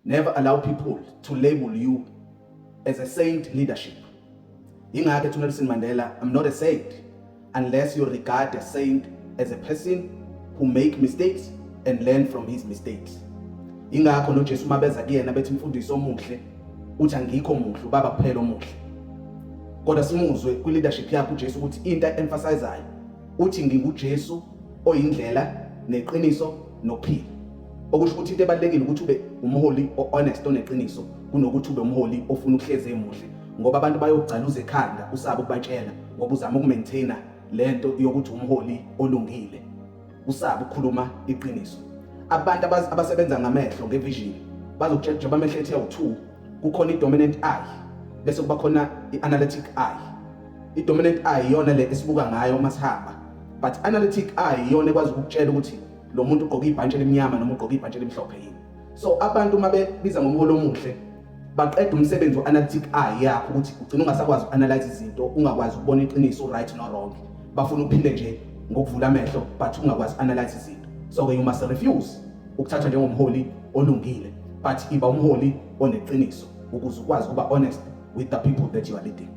Never allow people to label you as a saint leadership. Yingakho ethi uNelson Mandela, "I'm not a saint unless you regard a saint as a person who make mistakes and learn from his mistakes." Ingakho noJesu mabeza kuyena bethi, "Mfundisi omuhle," uthi, "Angikho muhle, uBaba kuphela omuhle." Kodwa simuzwe kwi-leadership yakhe uJesu ukuthi into emphasizayo uthi, "NginguJesu oyindlela neqiniso nokuphila." Okusho ukuthi into ebalulekile ukuthi ube umholi o-honest, oneqiniso, kunokuthi ube umholi ofuna ukuhlezi emuhle, ngoba abantu bayogcaluza ekhanda usabe ukubatshela, ngoba uzama ukumaintaina lento yokuthi umholi olungile, usabe ukukhuluma iqiniso. Abantu abasebenza ngamehlo, ngevision, bazokutshela njengoba amehlo ethu awu-2, kukhona i-dominant eye bese kuba khona i-analytic eye. I-dominant eye iyona le esibuka ngayo masihamba, but analytic eye iyona ekwazi ukukutshela ukuthi lo muntu ugqoke ibhantshi elimnyama noma ugqoke ibhantshi elimhlophe yini. So abantu uma bebiza ngomholi omuhle, baqeda umsebenzi we-analytic eye yakho, ukuthi ugcina ungasakwazi uku-analyze izinto, ungakwazi ukubona iqiniso, right no wrong. Bafuna uphile nje ngokuvula amehlo, but ungakwazi uku-analyze izinto. So-ke you must refuse ukuthathwa njengomholi olungile, but iba umholi oneqiniso ukuze ukwazi ukuba honest with the people that you are leading.